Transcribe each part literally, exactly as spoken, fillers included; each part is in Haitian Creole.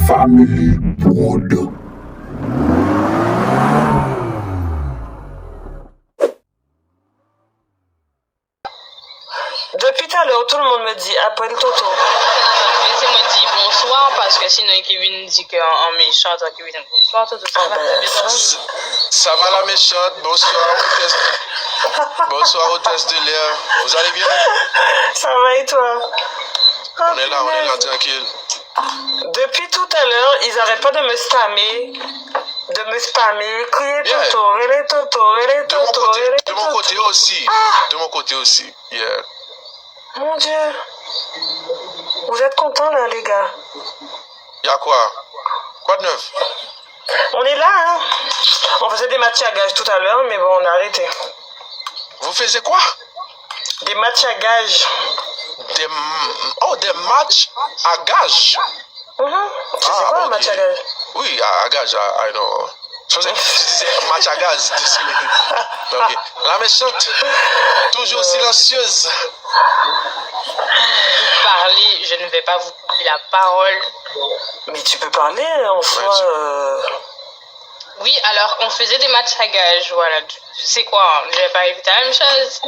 Family Prod. Depuis tout à l'heure, tout le monde me dit, appelle Toto. Lese mwen di bonswa, paske sinon ki vin di ke an, an mechan, ki vin bonswa, Toto, ça va, très bien. Ça va la méchante, bonsoir hôtesse. Bonsoir hôtesse de l'air. Vous allez bien? Ça va et toi? On est là, on est là, tranquille. Depuis tout à l'heure, ils arrêtent pas de me spammer, de me spammer, crier Yeah. Toto, rele Toto, rele De mon Toto, côté, rele de mon Toto. Côté aussi. De mon côté aussi. Yeah. Mon Dieu. Vous êtes contents là, les gars? Y a quoi? Quoi de neuf? On est là, hein? On faisait des matchs à gages tout à l'heure, mais bon, on a arrêté. Vous faisiez quoi? Des matchs à gages. Des m- oh, des matchs à gages. Mhm. Tu sais quoi, un match à gages? Oui, à, à gages, I, I know. Je pensais que tu disais match à gaz. Ok. La méchante, toujours silencieuse. Parler, je ne vais pas vous couper la parole. Mais tu peux parler en soi. tu- euh, Oui, alors on faisait des matchs à gages, voilà. Tu- C'est quoi? Je vais pas répéter la même chose. Oh,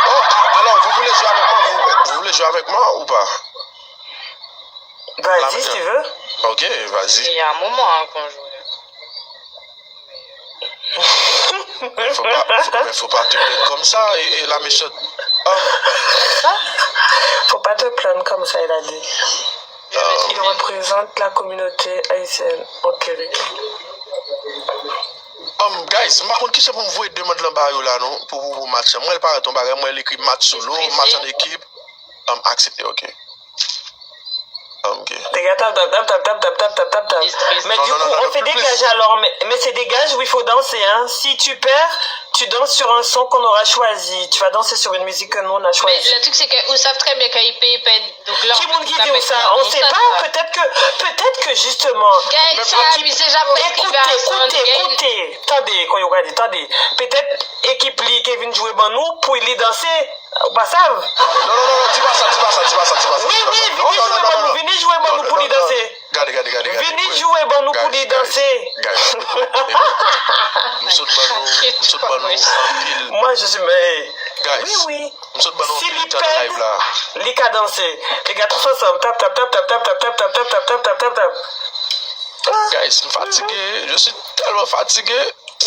ah, alors, vous voulez jouer avec moi? Vous, vous voulez jouer avec moi ou pas? Vas-y, si tu veux. Ok, vas-y. Il y a un moment hein, qu'on jouait. Mais faut pas, faut, mais faut pas te plaindre comme ça, et, et la méchante. Oh, Faut pas te plaindre comme ça, il a dit. Il représente la communauté haïtienne au Québec. Um, guys, m pa konn kijan pou m voye demann lan ba yo la non, pou, pou, pou match lan. Mwen, l parèt yon bagay, mwen, l ekri match solo, match an ekip. Um, aksepte, ok. Um, ok. Les gars, tap, tap, tap, tap, tap, tap, tap, tap, tap, tap. Mais Non, du non, coup, non, non, on fait plus, des plus. Gages alors, mais, mais c'est des gages où il faut danser, hein. Si tu perds, tu danses sur un son qu'on aura choisi. Tu vas danser sur une musique que nous, on a Mais choisie. Le truc, c'est que vous savez très bien qu'il peut perdre. Donc là, Qui moun ki di w sa? On sait pas. Peut-être que, peut-être que justement. Gaël, sa, mi se jan preskrive a san Écoutez, écoutez, tande, kon yo ka di, tande. Petèt ekip li ke vin jwe ban nou pou li danse, ou pa sav. Non, non, non, non, di pa sa, di pa sa, di pa sa, di pa sa. Wi, wi, vini jwe ban nou, vini jwe ban nou pou li danse. Gade, gade, gade, gade. Vini jwe ban nou pou li danse. Guys, écoute, écoute. M sot ban nou, m sot ban nou anpil. Moi, je suis, mais, Guys, oui, oui. M sot ban nou Si anpil li tan nan live la. pèd, li ka danse. Lè gade tous ensemble, tap, tap, tap. Guys, m fatige. Je suis tellement fatigué.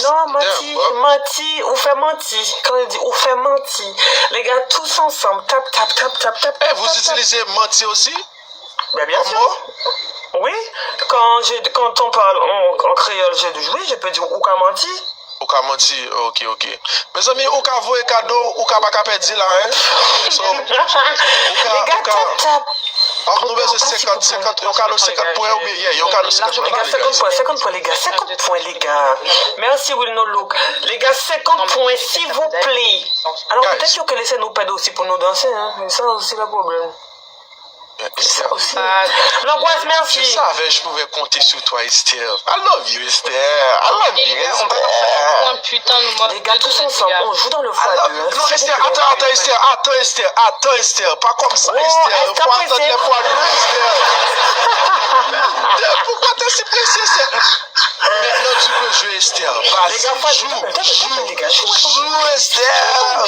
Non, manti, Damn, bro. Manti, ou fè manti. Quand il dit ou fè manti, les gars, tous ensemble, tap, tap, tap, tap, tap. Eh, vous utilisez manti aussi? Ben, bien Comme sûr. mot? Oui, quand, je, quand on parle en, en créole, je, oui, je peux dire ou ka manti. Ou ka manti, ok, ok. Mezanmi, ou ka voye kado, ou ka pa ka pèdi la, hein? So, ou ka, Les gars, ou ka, tap, tap. An nou bezwen senkant, senkant, yon kado senkant pwen oubyen, yeah, yon kado senkant pwen. Les gars, senkant pwen, senkant pwen, les gars, senkant pwen, les gars. Merci, Will No Look. Les gars, senkant pwen, s'il vous plaît. Alors, peut-être que laissez nous perdre aussi pour nous danser, hein. Mais ça aussi, le problème. Ça aussi. L'angoisse, Je merci. savais je pouvais compter sur toi, Esther. I love you, Esther. I love you, Esther. Les gars, tous ensemble, on joue dans le froid deux, hein. Non, Esther, attends, attends, Esther, attends, Esther, attends, Esther, pas comme ça, Esther. Faut attendre les fois deux, Esther. Pourquoi t'es si pressée, Esther? Maintenant, tu peux jouer, Esther. Vas-y, joue, joue, joue, Esther.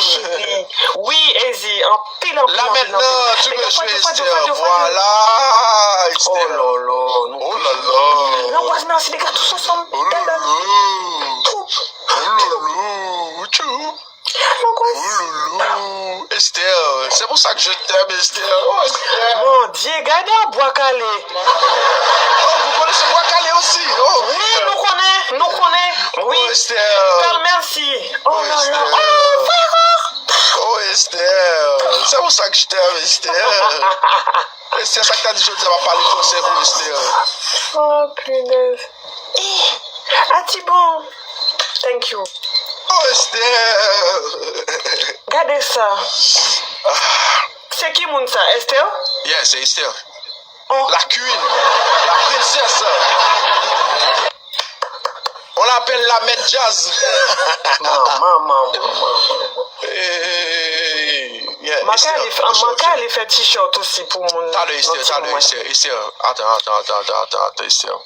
Oui, Ezi, anpil, anpil, Là anpil, maintenant, anpil. Tu peux jouer, Esther. Voilà, Esther. Oh là là. Oh là là. L'angoisse, merci, les gars, tous ensemble. Oh là là. Tout. Oh là là. Tchou. L'angoisse. Oh là là. Esther, c'est pour ça que je t'aime, Esther. Oh, Esther. Mon Dieu, gade yon bwa kale. Oh, vous connaissez Bois Calé aussi? Oh, Oui, nou konnen, nou konnen. Oui. Oh, Esther. Carl, merci. Oh là là. Esther. Oh, frère. Oh, Esther. C'est pour ça que je t'aime, Esther. Esther, sa k ta di jodi a, m ap pale fransè pou Esther. Oh, punaise. Eh, Ati bon. Thank you. Oh, Esther. Gade sa. Se ki moun sa, Esther? Yeah, c'est Esther. Oh. La queen, la princesse. On l'appelle la maître jazz. Manman, manman. Hey, yeah. Mwen ka ale fè, mwen ka ale fè t-shirt osi pou moun. Talè, Esther, talè, Esther, Esther. Atan, atan, atan, atan, atan, atan, Esther.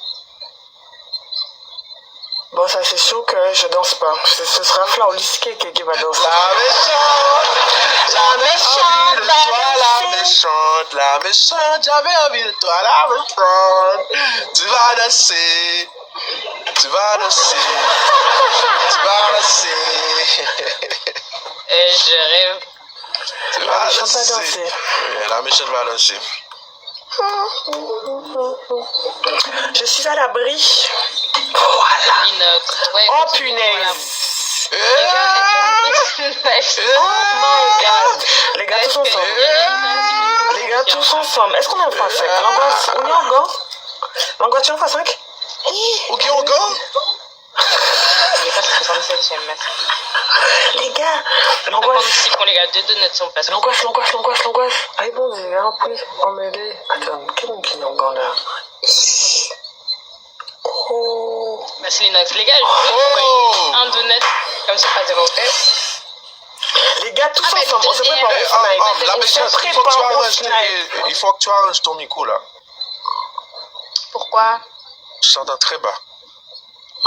Bon, sa se sou ke je danse pas. Ce, ce sera Flawlis Keke qui va danser. La méchante, j'avais envie de toi, la méchante, la méchante, j'avais envie de toi, la méchante. Tu vas danser, tu vas danser, tu vas danser. Euh, je rêve. La méchante va danser. La méchante va danser. Je suis à l'abri. Voilà. Inox. Ouais, Oh continue, voilà. Punaise. Les gars, Oh my God. Les gars tous ensemble. Les gars tous ensemble. Est-ce qu'on est en phase cinq? Langois, ou gen ougan? Langois, tu es en phase cinq? Ou gen ougan? Les gars, c'est soixante-septième, merci. Les gars, Langois, Langois, si on les gars, deux donuts sont passés. Langois, Langois, Langois, Langois. Ay Bondye, anpil anmède. Atan, ki moun ki gen ougan la? Oh. Merci Linox. Les gars, Oh! Un donut, comme ça, pas de repère. Les gars, tous Ah, mais ensemble, on se deuxième. prépare au Eh, snipe. um, um, la On méchante, se il faut que tu prépare au arranges, snipe. eh, il faut que tu arranges ton micro là. Pourquoi? Je t'entends très bas.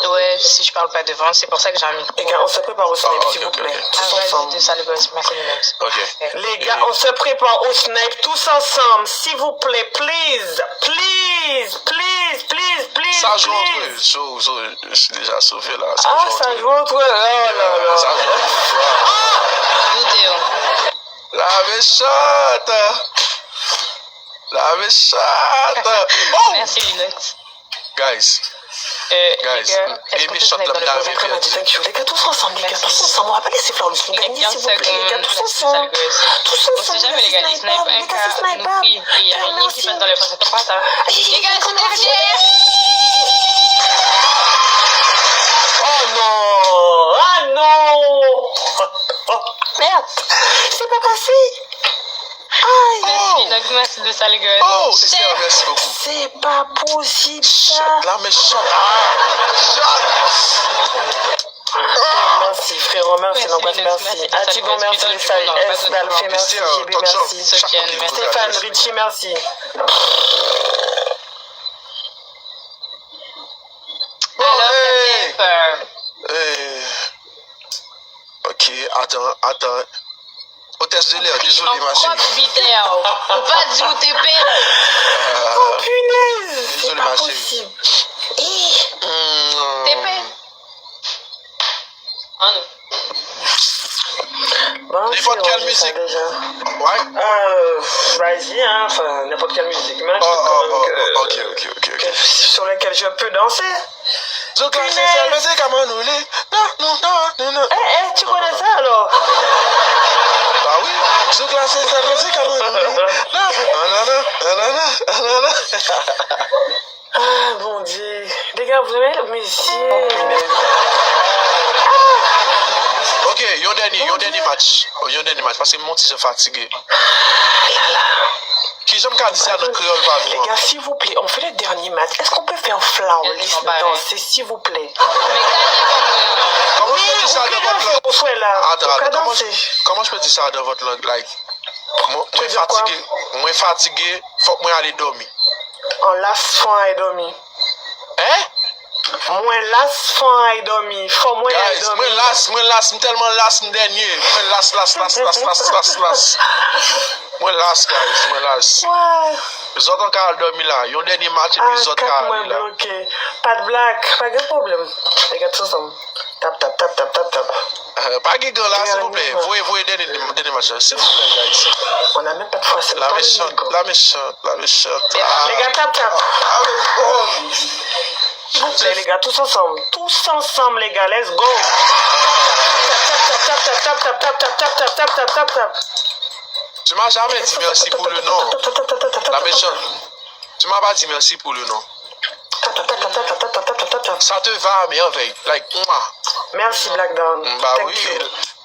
Ouais, si je parle pas devant, c'est pour ça que j'ai un micro. Les gars, on se prépare au snipe, Ah, ok, s'il vous ok, plaît. ok. Tous Ah, vas-y, ensemble. de ça, les gars, merci Linox. Ok. Les gars, on se prépare au snipe tous ensemble, s'il vous plaît, please, please, please, please, please. Sa jwe please. antre. So, so, je suis déjà sauvé là. Sa Ah, jwe sa antre. jwe antre. Oh là là. Sa jwe antre. Doudéo. La méchante. La méchante. Oh! Merci Linox. Guys, Euh, guys, les gars, est-ce qu'on peut méchante se mettre dans le la groupe? Thank you. Les gars, tous ensemble, les gars, tous ensemble. On va pas laisser Flawlis nous gagner, s'il vous plaît. Les gars, tous ensemble. Tous On sait ensemble, jamais, les gars, les snipers, un cas, nous pris, il y a rien qui passe dans les phrases, c'est pas ça. Les gars, c'est parti. Oh non! Ah non! Merde! C'est pas passé! Aïe! Merci Linox, merci de ça, les gars. Oh, Esther, merci beaucoup. C'est pas possible Shot, ça! la méchante. Ah, shot. Merci frérot, merci, Langois, merci. Atigon, merci, Lesay, S, Dalfe, merci, J B, merci. Sofiane, merci. Stéphane, Richie, merci. Bon, Alors, hey, Steph, hey. Ok, atan, atan. Hôtesse de l'air, désolé ma en chérie. Propre vidéo. Ou pas du T P. Oh punaise! C'est Désolé, pas ma chérie. Possible! Ih! Hmm. T P. Ah non. Bon, N'importe c'est quelle rangé ça musique. Déjà. Ouais. Euh, vas-y, hein, enfin, n'importe quelle musique, mais un Oh, truc oh, quand même oh, que, oh, ok, ok, ok, ok. que- sur lequel je peux danser. Zouk la se sèl mizik a man ou li. Non, non, non, non, non. Eh, eh, tu connais ça alors? Bah oui, zouk la se sèl mizik a man ou li. Non, non, non, non, non, non, non, non. Ah, Bondye. Dega vre, mesye. Ok, yon dènye, yon dènye match. Yon dènye match, paske m on ti jan fatige. Kijan m ka di sa nan kreyòl pa nou Les an? Gars, s'il vous plaît, on fait le dernier match. Est-ce qu'on peut faire Flawless danser, s'il vous plaît? Men gade kòman yo. Kòman je peux dire ça dans votre langue? Ou swè la. Attends, Ou ka attends, comment, danse. Comment je peux dire ça dans votre langue? Like, mwen, mwen Tu dis quoi? Fatige, mwen fatige, fòk mwen ale dòmi. An las, fò ay dòmi. Hein? Mwen las, fò ay dòmi. Fò mwen ay Guys, dòmi. Mwen las, mwen las, m tèlman las, m dènye. Mwen las, las, las, las, las, las, las. Mwen las, guys, mwen las. Ouais. Zòt an ka al dòmi la. Yon dènye match, epi Ah, zòt ka kat ale mwen la. Bloke. Pa de blag, pa gen pwoblèm. Nèg yo ansanm. Tap, tap, tap, tap, tap, tap. Euh, pa gen gran la, silvouplè. Voye, voye dènye, dènye match la. Silvouplè, guys. On a même pas de force. La méchante, la méchante, la méchante. Mais Ah, Les gars, tap, tap. ah, oh. S'il vous plaît, les gars, tous ensemble. Tous ensemble, les gars, let's go. Tap, tap, tap, tap, tap, tap, tap, tap, tap, tap, tap, tap, tap, tap. Tu m'as jamais dit merci pour le nom. La méchante. Tu m'as pas dit merci pour le nom. Ça te va, mais en veille. Like, mwa. Merci, Black Dawn. Bah oui.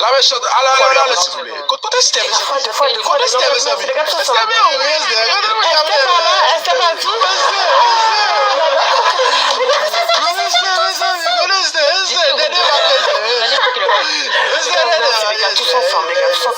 La méchante. Ala, ala, ala, ala, silvouplè. Kote, kote Esther, mezanmi? Kote Esther, mezanmi? Esther, mezanmi. Esther, mezanmi. Kote Esther, mezanmi? Kote Esther? Esther, dènye match, Esther. Esther, dènye match, Esther.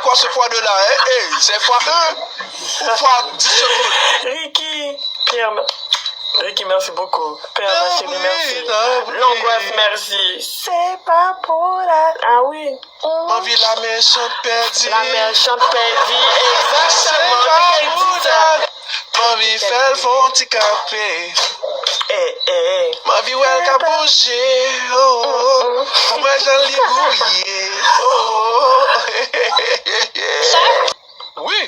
quoi ce fois deux là, hein? Hey, c'est fois un ou fois dix secondes? Ricky, Pierre, Ricky, merci beaucoup. Pierre, ma chérie, merci. Langois, merci. C'est pas pour la. Ah oui. M anvi la mechant pèdi. La mechant pèdi, exactement. C'est pas pour la. M anvi fè l fè yon ti kanpe. Eh, eh. M anvi wè l ka bouje, oh, oh. Pou m wè jan li gouye, oh, oh. Wi.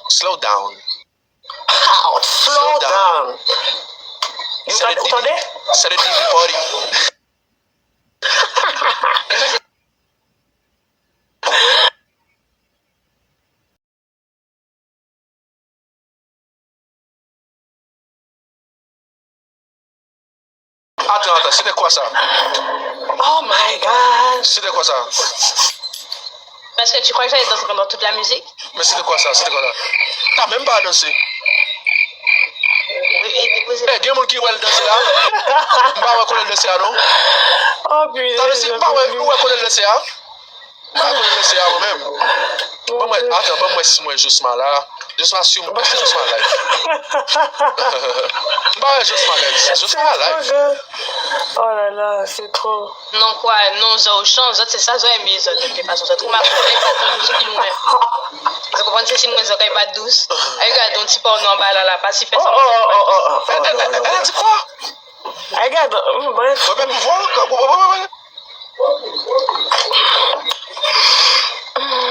Slow down. How? Slow down. Ou tande? Sa de D V party. Attends, attends, c'était quoi ça? Oh my God. C'était quoi ça? Parce que tu crois que j'allais danser pendant toute la musique? Mais c'était quoi ça? C'était quoi ça? T'as même pas dansé. Eh, gen moun ki wè l danse la? M pa wè kote l danse a non. Oh putain. Tann si m pa wè, nou wè kote l danse a? M pa konnen lè se a mwen menm. Ban mwen, atan, ban mwen si mwen Josma la. Josma si mwen, èske Josma live? M pa wè Josma, guys. Josma live. Oh là là, c'est trop. Non kwa, non, zò ou chan, zòt se sa zò enmi, zòt de fason zòt ou makou, e pa konn ki lwen. Zò konprann se si mwen zò kay bat dous. Ay gade yon ti pa w nan anba la la, pa si fè sa. Oh, oh, oh, oh, oh, oh, non, non, non. Ay gade, bref. Repèt pou vwa.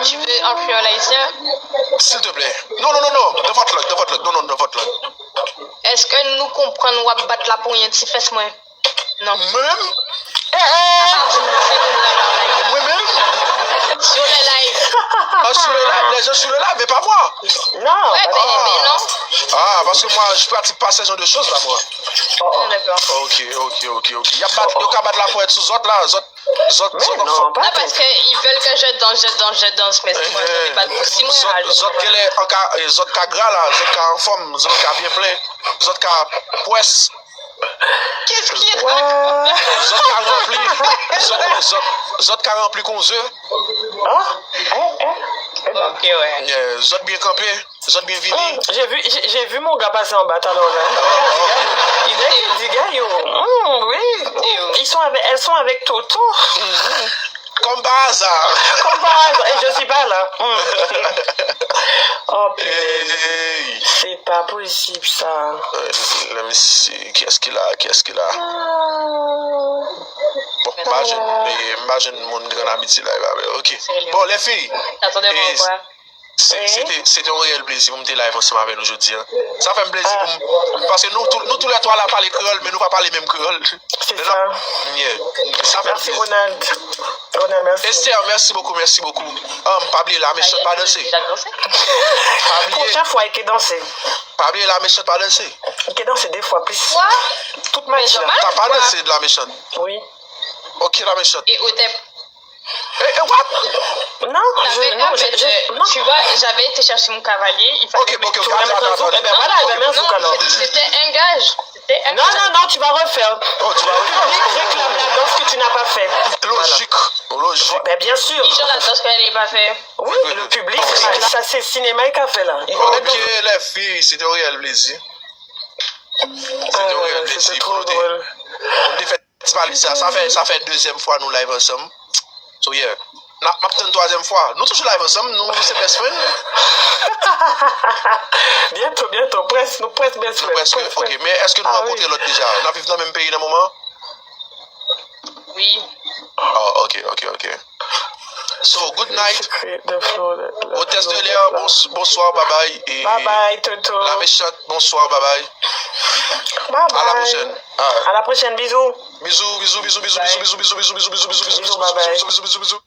Tu veux un créole haïtien? S'il te plaît. Non, non, non, non. Dans votre langue, dans votre langue. Non, non, dans votre langue. Èske nou konprann w ap bat la pou yon ti fès mwen? Non. Mwen menm? Eh, eh. Mwen menm? Sur le live. Ah, sur le live, les gens sur le live, mais pas moi. Non. Ouais, mais, mais non. Ah, parce que moi, je pratique pas ce genre de choses là, moi. Oh, oh. D'accord. Ok, ok, ok, ok. Y ap bat, yo ka bat la ponyèt sou zòt la, zòt, zòt, zòt anfòm. Non, paske ils veulent que je danse, je danse, je danse, mais c'est pas, c'est pas possible. Zòt, zòt genlè an ka, eh, zòt ka gra la, zòt ka anfòm, zòt ka byen plen, zòt ka pwès. Qu'est-ce qu'il raconte? Zòt ka ranpli, zòt, zòt, zòt ka ranpli kon ze. Ah, eh, eh, eh ben. Ok, ouais. Yeah, zòt byen kanpe. Zòt byen vini. Hmm, j'ai vu, j'ai, j'ai vu mon gars passer en bas talè la. Il dit, gars, yo. Hmm, oui. Ils sont avec, elles sont avec Toto. Comme par hasard. Comme par hasard. Et je suis pas là. Hmm. Oh, punaise. Hey. C'est pas possible, ça. Euh, let me see. Kiyès ki la? Kiyès ki la? Ah. Bon, m pa jwenn, m pa jwenn moun ki konn abitye live avè. Ok. Bon, les filles. Attendez, Se, se te, se te yon reyèl plezi pou m te live ansanm avè nou jodi a. Sa fè m plezi pou m, paske nou tou, nou toulètwa la pale kreyòl, men nou pa pale menm kreyòl. C'est ça. Yeah. Sa fè m plezi. Merci, Ronald. Ronald, merci. Esther, merci beaucoup, merci beaucoup. Ah, pa bliye la mechan pa danse. Pa bliye. Prochaine fois, il faut danser. Pa bliye la mechan pa danse. Il faut danser deux fois plus. Quoi? Tout match la. T'as pas dansé de la méchante? Oui. Ok, la méchante. Et au thème. Eh, eh, what? Non, je, non, je, je, non. Tu vois, j'avais été chercher mon cavalier, il fallait. Ok, ok, ok, attends, attends, attends. Eh ben voilà, eh ben, mets un zouk alors. C'était un gage. C'était un gage. Non, non, non, tu vas refaire. Oh, tu vas refaire. Le public réclame la danse que tu n'as pas fait. Logique, logique. Ben, bien sûr. Qui joue la danse qu'elle n'a pas fait? Oui, le public, ça, c'est cinéma et café là. Ok, les filles, c'était un réel plaisir. C'était un réel plaisir pour nous. Ti pale sa, sa fè, sa fè dezyèm fwa nou live ansanm. So, yeah. N ap, m ap tann twazyèm fwa. Nou toujou live ansanm, nou se best friend. Bientôt, bientôt. Près, nou près best friend. Nou près, ok. Men èske nou rankontre lòt deja? N ap viv nan menm peyi nan moman? Wi. Oh, ok, ok, ok. So, good night. Hôtesse de l'air, bons-, bonsoir, bye bye. Et bye bye, Toto. La méchante, bonsoir, bye bye. Bye bye. À la prochaine. Ah. À la prochaine, bisous. Bisous, bisous, bisous. Bisous, bye bye. Bisous, bisous, bisous.